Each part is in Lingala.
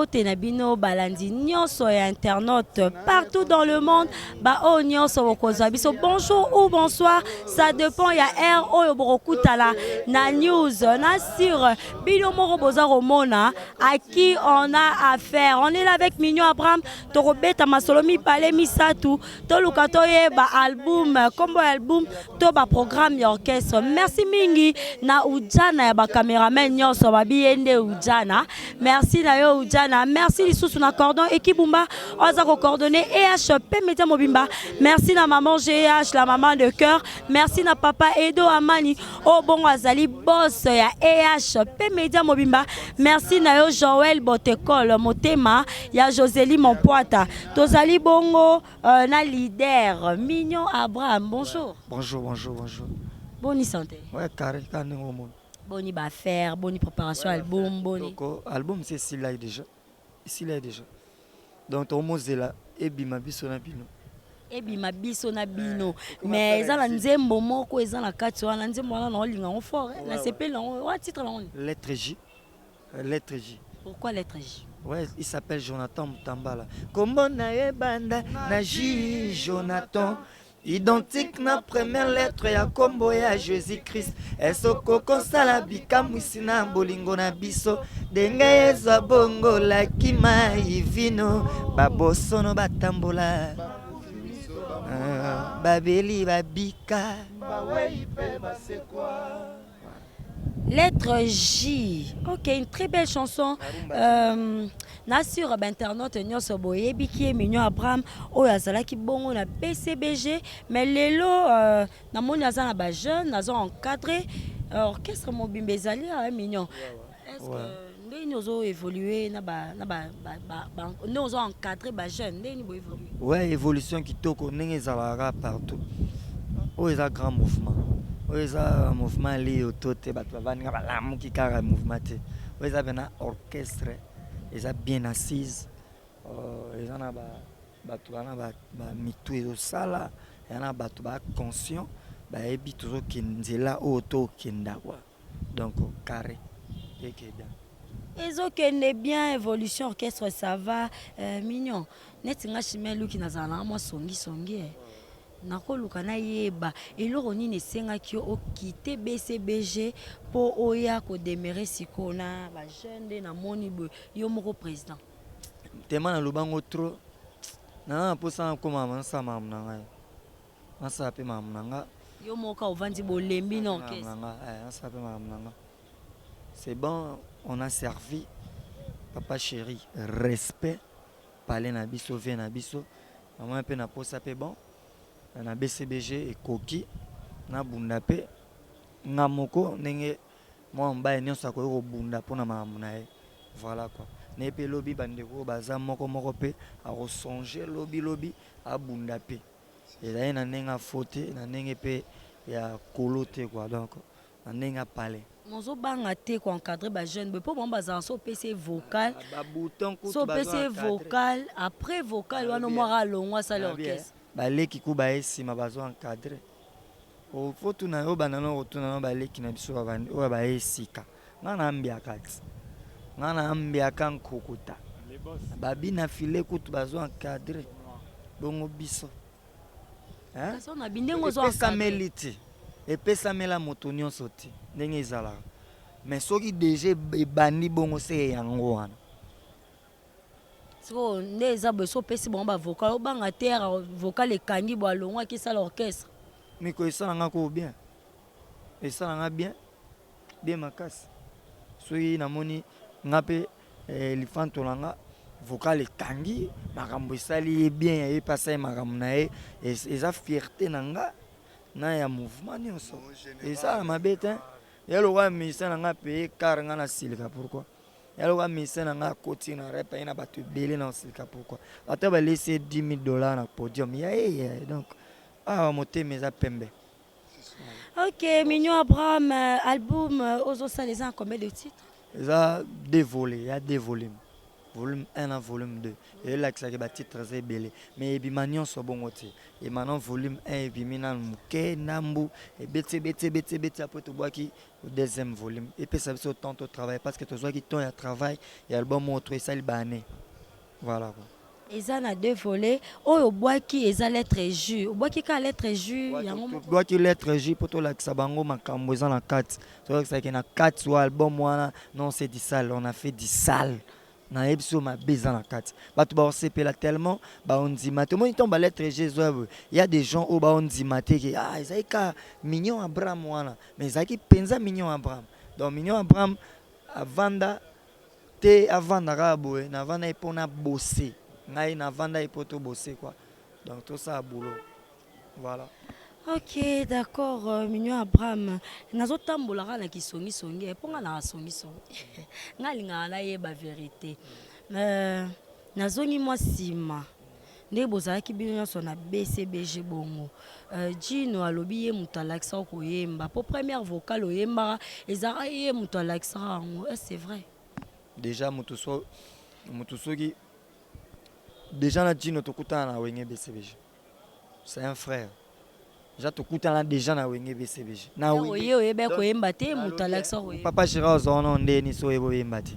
Mbote na bino balandi nyonso ya internaute partout dans le monde, baoyo nyonso bokozwa biso, bonjour ou bonsoir, ça dépend ya heure oyo bokokutana na news na sur bino moko. Boza komona à qui on a affaire. On est là avec Mignon Abraham. Tokobeta masolo mibale, misato, toluka toyeba album, kombo ya album to baprogramme ya orchestre. Merci mingi na Ujana ya bacameraman nyonso, babi ye nde Ujana. Merci na yo, Ujana. Merci lisusu na cordon Ekibumba oyo aza kocoordonner EHP Média mobimba. Merci na maman GH, la maman de cœur. Merci na papa Edo Amani oyo bongo azali boss ya EHP Média mobimba. Merci na yo, Joël Botekol, motema ya Joseli Mompoata. Tozali bongo na leader Mignon Abraham. Bonjour. Bonjour, bonjour, bonjour. Boni santé? Ouais, carré, quand on. Boni baaffaire? Boni préparation album? Boni? Donc, album, c'est esila déjà. Esila déjà. Donc, tomozela ebima biso na bino. Ebima biso na bino, mais eza na nzembo moko eza na kati wana. Nzembo wana naolinga yango fort, nasepeli nango. Wa titre nango nini? Lettre J. Lettre J. Pourquoi lettre J? Ouais, il s'appelle Jonathan Mutambala. Kombo na ye banda na J, Jonathan. Identique na première lettre ya kombo ya Jésus-Christ. Esoko kosala bikamwisi na bolingo na biso. Ndenge Yesu abongolaki mai vino, babosono batambola. Ah, babeli babika. Lettre J. Ok, une très belle chanson. Na sur bainternaute nyonso boyebiki ye Mignon Abraham oyo azalaki bongo na BCBG, mais lelo namoni aza na bajeune, aza encadré orchestre mobimba ezali awa. Mignon, est ce que ndenge nini ozo évolue na ba na ba ba ndenge ozo encadré bajeune, ndenge nini boévolue? Ouais, évolution kitoko ndenge ezalaka partout. Oyo eza grand mouvement, oyo eza mouvement liyo to te. Bato bavandinga balamuki kaka mouvement te. Oyo eza mpena orchestre, eza bien assise, eza na bato wana bamitu ezosala, eza na bato baconscient, bayebi tozokende nzela oyo tokenda quoi. Donc carré, eke bien. Ezokende bien, évolution orchestre, ça va. Mignon, neti nga Chimie Luki, nazala nanga mwa songisongi eh. Nakoluka nayeba eloko nini esengaki yo okite BCBG mpo oya kodémarrer sikoyo na bajeune. Nde namoni boye yo moko président. Tema nalobango trop, naza na mposa nakóma nasala makambo na ngai, nasala mpe makambo na nga. Yo moko ovandi, bolembi na orchestre? Nasala mpe makambo na nga, c'est bon. On a servi papa chéri, respect pale na biso, vie na biso, mama mpe na posa mpe bon na BCBG ekoki nabunda mpe nga moko ndenge mwa mobali nyonso akoki kobunda mpona makambo na ye. Voilà quoi. Naye mpe lobi, bandeko oyo baza moko moko mpe akosonge lobi lobi abunda mpe ezali na ndenge afo te, na ndenge mpe ya kolo te quoi. Donc na ndenge apale. Mozobanga te koencadre bajeune boye, mpo bango bazala so opesi vocal? Babouton. So opesi vocal, après vocal wana mwaka alongwa, asali orchestre. Baleki ku baye nsima bazo encadre. Faut tuna oyo banda na kotuna na baleki na biso oyo baye sika. Nga na ambiaka ti nga na ambiaka nkukuta babina file kutu bazo encadre bongo biso. Epesameli te, epesamela moto nyonso te ndenge ezalaka. Mais soki deja ebandi bongo, se yango wana. Sikoyo nde eza boye, so opesi bango bavocal, obanga te vocal ekangi bo alongwaki, esala orchestre? Miko esalanga ko bien, esalanga bien bien makasi. Soki namoni nga mpe lifanto na nga vocal ekangi, makambo esali ye bien, ya ye mpe asali makambo na ye, eza fierté na nga na ya mouvement nyonso. Esala mabe te. Ya lokola musicien na nga paye car nga nasilika pourquoi? Ya lokola musicien na nga akoti na rep, aye na bato ebele, na osilika pourquoi? Ata balesi ye 10 000 $ na podium ya ye. Donc awa motema eza pembe. Ok, Mignon Abraham, album ozosala eza na combien de titres? Eza deux volets, ya deux volumes. Volume 1 na volume 2 elakisaki batitre eza ebele, mais ebima nyonso bongo te. Emana volume 1 ebimi nanu moke, ndambu ebeti, ebeti, ebeti, ebeti. Après tobwaki deuxième volume, epesa biso temps to travail, parce que tozwaki temps ya travail ya album oyo to esali baane. Voilà quoi. Eza na deux volets. Oyo obwaki eza lettre J. Obwaki kaka lettre J yango moko? Tobwaki lettre J mpo tolakisa bango makambo eza na kati. Tolakisaki na kati wa album wana. Non, c'est du sale, on a fait du sale. Nayebi so mabe eza na kati, bato baosepela tellement, baondima te. Omoni, ntango balettre J ezwa boye, ya des gens oyo baondima te ke ah, ezalaki ka Mignon Abraham wana, mais ezalaki mpenza Mignon Abraham. Donc Mignon Abraham avanda te, avanda kaka boye. Navanda ye mpo nabose ngai, navanda ye mpo tobose quoi, donc tosala boulot, voilà. Ok, d'accord. Mignon Abraham, nazotambola kaka na kisongisongi mpo nga naka songisongi, nga alingaka nayeba vérité. Nazongi mwa nsima, ndenge bozalaki bino nyonso na BCBG bongo, Jino alobi ye moto alakisaka koyemba, mpo première vocale oyembaka ezalaka ye moto alakisaka yango. Est c'est vrai? Déjà moto so moto soki déjà na Jino tokutana na Wenge BCBG, c'est un frère. Déjà tokutana déjà na Wenge BCBG. Na oye oyeba koyemba te, moto alakisaka koyemba. Papa Chéri, ozala ndeni so oyeba oyemba te?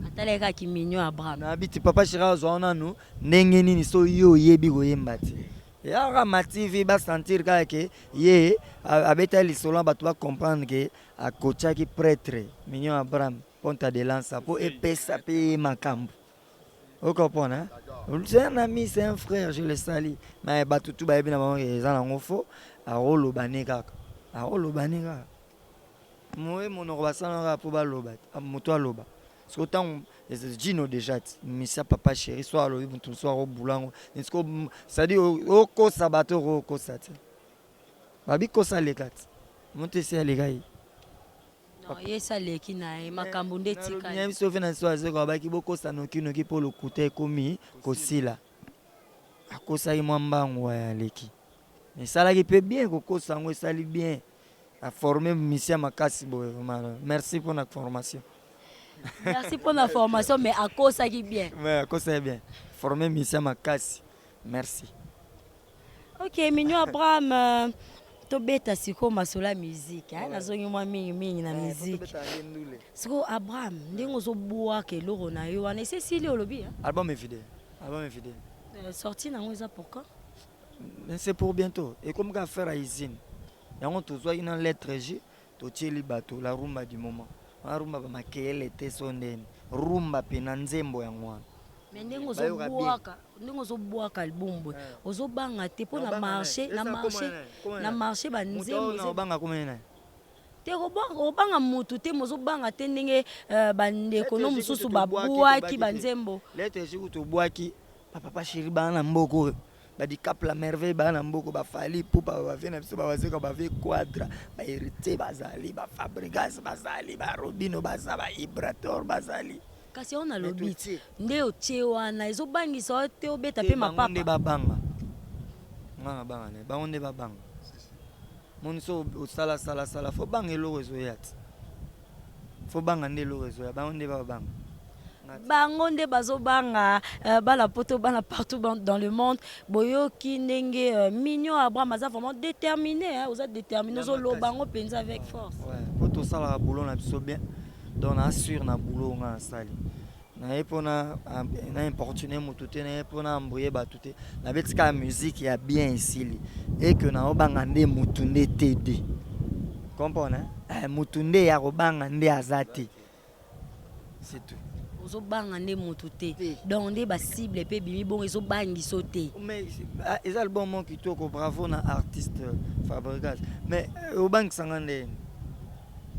Atalaki kaka Mignon Abraham. Nayebi ti Papa Chéri azwa nanu ndenge nini so yo oyebi koyemba te. Eyaka ma TV, basentir kaka ke ye abeta lisolo, bato bacomprendre ke akotiaki prêtre Mignon Abraham ponta de lança mpo epesa mpe ye makambo. Ocomprendre, hein? C'est un ami, c'est un frère, je le salue. Mais bato tu bayebi na bango eza nango fo akoloba ne kaka, akoloba ne kaka moye monoko basala kaka mpo baloba, moto aloba. Siko ntango Jino déjà ti misia Papa Chéri so alobi, moto mosusu akobula yango. Siko c'est-à-dire okosa bato, okokosa te, babi kosa aleka ti moto esi aleka ye. Ye esi aleki na ye, makambo nde etikali. Biso ve na biso azeko abaki bokosa nokinoki mpo lokuta ekomi kosila. Akosaki mwa mbangu ya aleki, esalaki mpe bien. Kokosa yango esali bien, aforme misia makasi boye. Vraiment merci mpona formation. Merci mpona formation, mais akosaki bien. Mais akosaki bien, forme misia makasi, merci. Ok, Mignon Abraham, tobeta sikoyo masolo ya musique. Nazongi mwa mingimingi na musique sikoyo. Abraham, ndenge ozobwaka eloko na yo wana, esi esili olobi? Album evide, album evide. Sortie nango eza pourquoi? Mais c'est pour bientôt. Ekomi kaka affaire ya usine yango. Tozwaki na lettre J, totieli bato la rumba du moment wana, rumba bamakeyele te, so ndeni rumba mpe na nzembo yango wana. Mais ndenge ozobwaka, ndenge ozobwaka album boye, ozobanga te mpo na marché, na marché banzembo? Obanga komene na Te, obanga mutu te, mozobanga te ndenge bandeko no mosusu babwaki banzembo. Lettre J tobwaki, bapapa chéri baa na mboka oyo, badicap la merveille baa na mboka, bafali pupa, bavie na biso, bawazeka, bavie quadra, bahéritier bazali, bafabrigas bazali, barobino baza, baibrator bazali. Kasi oyo nalobi, nde otie wana ezobangisa yo te, obeta mpe mapapa? Nde babanga nga, na banga ne bango nde babanga. Moni so osalasalasala, fo banga eloko ezoya ti, fo banga nde eloko ezoya. Bango nde babanga. Bango nde bazobanga. Bana poto, bana partout dans le monde, boyoki ndenge Mignon Abraham aza vraiment déterminé, hein, oza déterminé, ozoloba yango mpenza avec force. Po tosalaka boulot na biso bien, donc na assure na boulot nga nasali, naye mpona na importune motu te, naye mpona embrouye bato te. Nabeti kaka musique ya bien, esili. Eke naobanga nde motu nde te de comprendre, eh, motu nde ya kobanga nde aza te, c'est tout. Ozobanga nde motu te, donc nde bacible mpe ebimi bongo, ezobangiso te? Mais eza album moko kitoko, bravo na artiste Fabrigas. Mais obangisanga ndeni?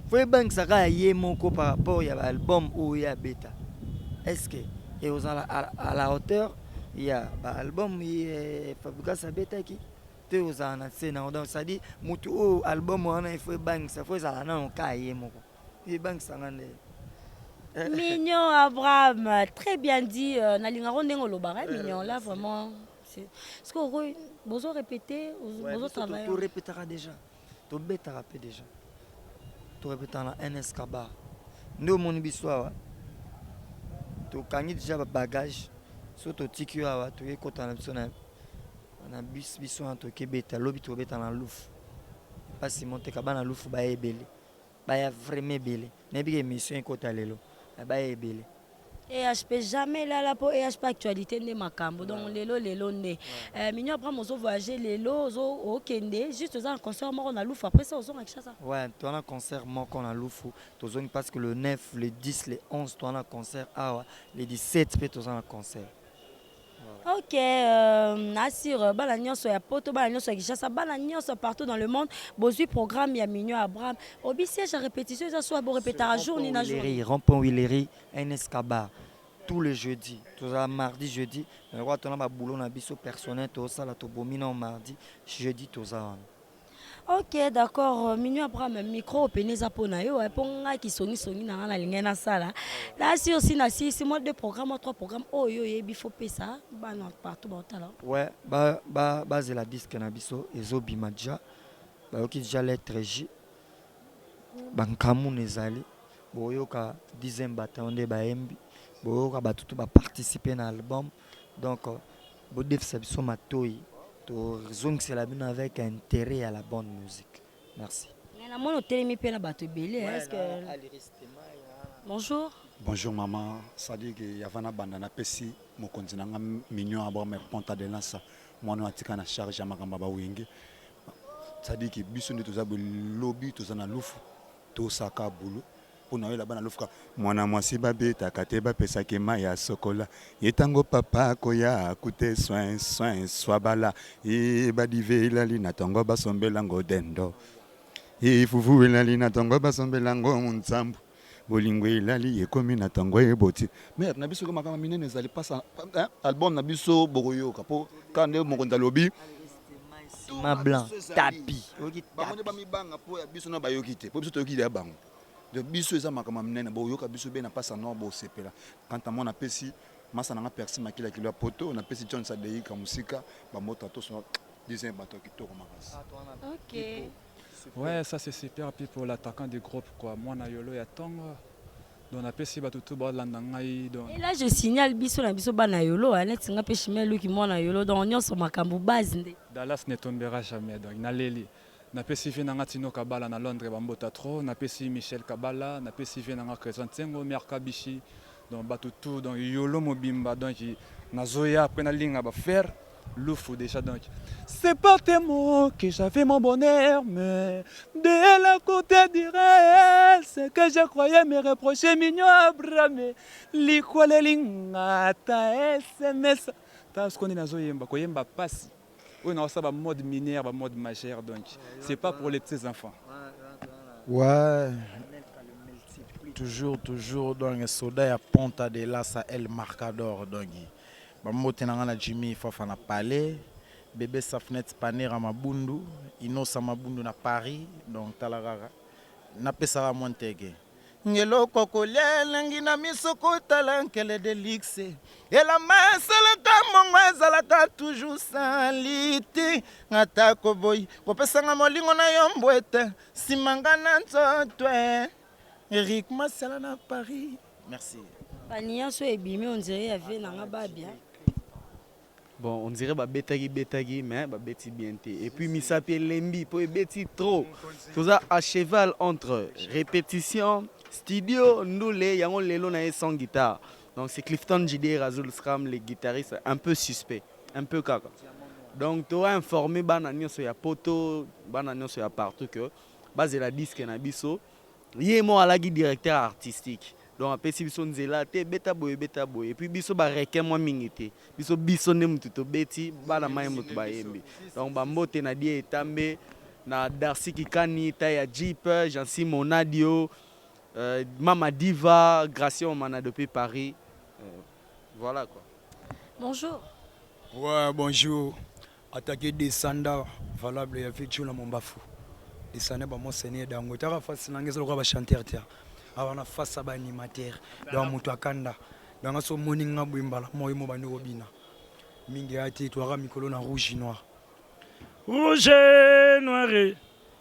Fo ebangisaka ya ye moko par rapport ya baalbum oyo ye abeta. Est ce que ekozala à la hauteur ya baalbum ye Fabrigas abetaki te? Ozala na se nango. Donc c'est-à-dire motu oyo album wana ifo ebangisa, fo ezala nano ka ye moko ebangisanga nde. Mignon Abraham, très bien dit. Nalingako ndenge olobaka, Mignon. Là vraiment, est-ce que bozo répéter, bozo travailler? Torépétaka déjà, tobetaka mpe déjà, torépétaka na NSK bar nde omoni biso awa. Tokangi dejà ba bagage soki totiki yo awa toke kota na biso na na bus biso wana toke beta lobi tokobeta na lufu epa Simon Teka bana lufu baya ebele baya vraiment ebele nayebi ke emission ekota lelo mais baya ebele. EHP jamais elala po EHP actualité nde makambo donc lelo lelo nde eh, Mignon Abraham ozo voyager lelo ozo okende juste oza na concert moko na Lufu après ça ozonga Kinshasa. Ouais toza na concert moko na Lufu tozongi parce que le 9 le 10 le 11 toza na concert awa le 17 pe toza na concert. Ok euh, na sur bana nyonso ya poto bana nyonso ya Kinshasa bana nyonso partout dans le monde bozui programme ya Mignon Abraham obi siège ya répétition eza soit bo répétaka jour ni na jour. Rond-point Huilerie NSK bar tous les jeudis tozala mardi jeudi mais lokola tona ba boulot na biso personnel tozosala tobomi nao mardi jeudi toza wana. Ok d'accord Mignon Abraham micro opene eza mpo na yo mpo ngai kisongisongi na ngai nalingai nasala nasi osi nasilisi mwa deux programme mwa trois programme oyo oyebi fo pesa bana partout baotala. Ouais ba ba bazela disque na biso ezobima dejà bayoki dejà lettre J ba nkamuna ezali boyoka dixième bataillon nde bayembi boyoka bato to ba participer na album donc bodefisa biso matoyi tozongisela bino avec intérêt ya la bonne musique merci. Mais namoni otelemi mpe na bato ebele est ce que bonjour. Bonjour maman, c'est-à-dire que yava na banda napesi mokonzi na nga Mignon Abraham Ponta de Lança mwana oyo atika na charge ya makambo ya ba wenge c'est-à-dire que biso nde toza boye lobi toza na lufu tosaka boulot Po na yo elaba na lufuka. Mwana mwasi babetaka te bapesake mayi asokola ye tango papa akoya akute soin soin swabala ee badive elali na tongo basombela ngo dendo ee fufu elali na tongo basombela ngo nsambu bolingo elali ekomi na tongo eboti mère na biso makambo minene ezali pasa album na biso bokoyoka po kaka nde mokonzi alobi Ciment blanc tapis bango nde bamibanga po ya biso na bayoki te po biso toyoki ya bango. Donc biso eza makambo ya minene boyoka biso bien na pasa nord bosepela. Quant à moi napesi masa na nga Percy Makila kilo ya poto napesi John Sadeika mosika ba mbote to so deuxième bato ya kitoko makasi. Ok. Ouais ça c'est super people l'attaquant du groupe quoi mwana yolo ya tongo donc napesi bato tout balanda ngai donc. Et là je signale biso na biso bana yolo hein neti nga pe Chimène Luki mwana yolo donc nionso makambu base nde. Dallas ne tombera jamais donc naleli Napesi vieux na nga Tino Kabala na Londres ba mbota trop, napesi Michel Kabala, napesi vieux na nga Crescent Nsengo, Mère Kabishi, donc batu tout donc yolo mobimba donc nazoya après nalinga ba faire lufu dejà donc c'est par tes mots que j'avais mon bonheur mais de la courte durée ce que je croyais me reprocher mignon abrame likwaleli nga ata sms tala sikoyo nde nazoyemba koyemba pasi. Oyo nao sala ba mode mineur ba mode majeur donc c'est pas pour les petits enfants. Ouais toujours toujours donc soda ya Ponta de Lassa El Marcador donc ba mbote na nga na Jimmy Fafa na palais bebe Safnet Panera Mabundu Inosa Mabundu na Paris donc tala kaka napesaka mwa nteke Eloko kolia elengi na miso kotala nkele de luxe elamba esalaka mbongo ezalaka toujours salite ata koboyi kopesanga molingo na yo mbwete nsima nga na nzoto eh. Eric Masala na Paris merci. Ba nuance oyo ebimi on dirait ya vie na nga babia. Bon on dirait ba betaki betaki mais ba beti bien te et puis misapi elembi po ebeti trop toza à cheval entre repetition studio ndule yango lelo na ye sans guitare donc c'est Clifton JD Razul Scram le guitariste un peu suspect un peu kaka donc to informer bana nionso ya poto bana nionso ya partout que bazela disque na biso Ye moko alaki directeur artistique donc apesi biso nzela te beta boye beta boye et puis biso ba requin mwa mingi te biso biso nde mutu tobeti bana mayi mutu bayembi donc ba mbote na Die Etambe na Darcy Kikani taille ya jeep Jeancy Monadio Mama Diva Gracia Omana depuis Paris voilà quoi. Bonjour. Ouais bonjour Attaquer descenda valable ya vieux Djuna Mombafu descenda ba monseigneur dango taka face na ngeza lokola ba chanteur te awa na face ya ba animateur donc moto akanda donc nga so moni nga boye mbala moko yo mo bandi kobina mingi ya te toyaka mikolo na rouge noir. Rouge et noir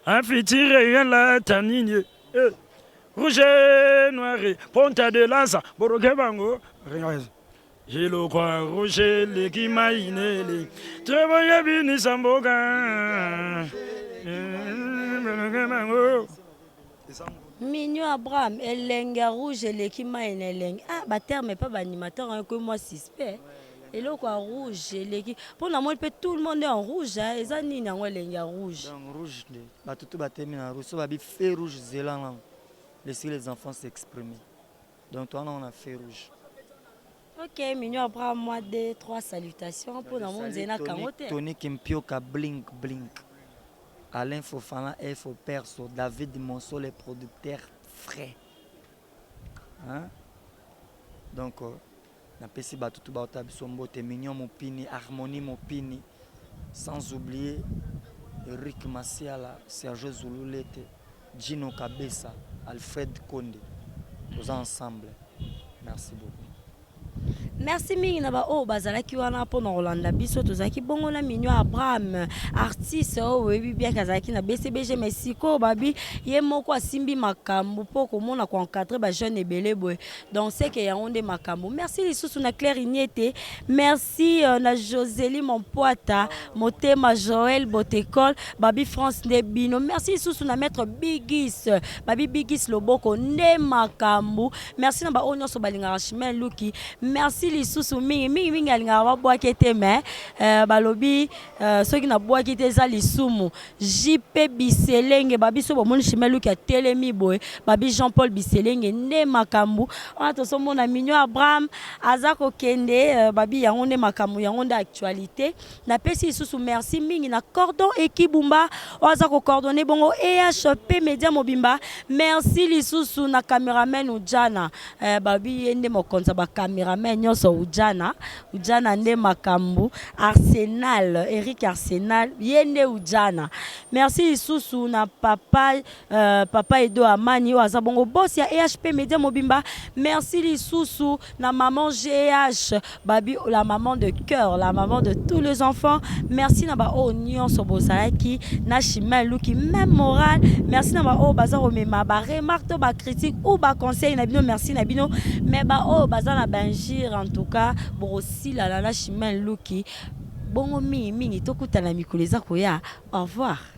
un futur elata nini eh. Rouge et noir, ponta de lanza, boroke bango. Eloko ya rouge eleki mai na ele. Treboye binisa mboka. Boroke bango. Mignon Abraham, elenge ya rouge eleki mai na elenge. Ah, ba terme pa ba animateur hein, ko moi suspect. Eloko ya rouge eleki. Po na moni pe tout le monde est en rouge, hein. Eza nini yango elenge ya rouge? Donc rouge nde bato tout batemi na rouge so babi feu rouge zela nanu laisser les enfants s'exprimer donc toza nango na feu rouge. Ok Mignon Abraham moi deux trois salutations po na moni nzela na kango te. Tony Kimpioka blink blink Alain Fofana Efo Perso David Monso le producteur frais hein donc napesi bato tout baota biso mbote Mignon Mopini Harmonie Mopini sans oublier Eric Masiala Sergio Zululete Djino Kabesa Alfred Konde toza ensemble merci beaucoup. Merci mingi na ba oyo bazalaki wana pona kolanda biso tozalaki bongo na Mignon Abraham artiste oyo boyebi bien ke azalaki na BCBG mais sikoyo babi ye moko asimbi makambo po komona ko encadrer ba jeunes ebele boye donc c'est que yango nde makambo. Merci lisusu na Claire Iniete, merci na Josely Mompuata Motema Joël Botekol babi France nde bino. Merci lisusu na maitre Bigis babi Bigis loboko nde makambo. Merci na ba oyo nionso balingaka Chimène Luki. Merci lisusu mingi mingi mingi alingaka babwaki te mais euh, balobi euh, soki nabwaki te eza lisumu. JP Biselenge ba biso bomoni Chimène Luki atelemi boye babi Jean Paul Biselenge nde makambo wana tozomona Mignon Abraham aza kokende euh, babi yango nde makambo yango nde actualité. Napesi lisusu merci mingi na Cordon Ekibumba oyo aza ko coordonner bongo EHP Media mobimba. Merci lisusu na cameraman Ujana eh, babi ye nde mokonzi ya ba cameraman nyonso Ujana. Ujana nde makambo. Arsenal, Eric Arsenal, ye nde Ujana. Merci lisusu na papa euh, papa Edo Amani oyo aza bongo boss ya EHP Media mobimba. Merci lisusu na maman GH babi la maman de cœur, la maman de tous les enfants. Merci na ba oyo nyonso bozalaki na Chimène Luki même moral. Merci na ba oyo baza komema ba remarque to ba critique ou ba conseil na bino. Merci na bino. Mais ba oyo baza na ba injure en tout cas bokosilana na Chimène Luki. Bongo mingi mingi tokutana mikolo eza koya. Au revoir.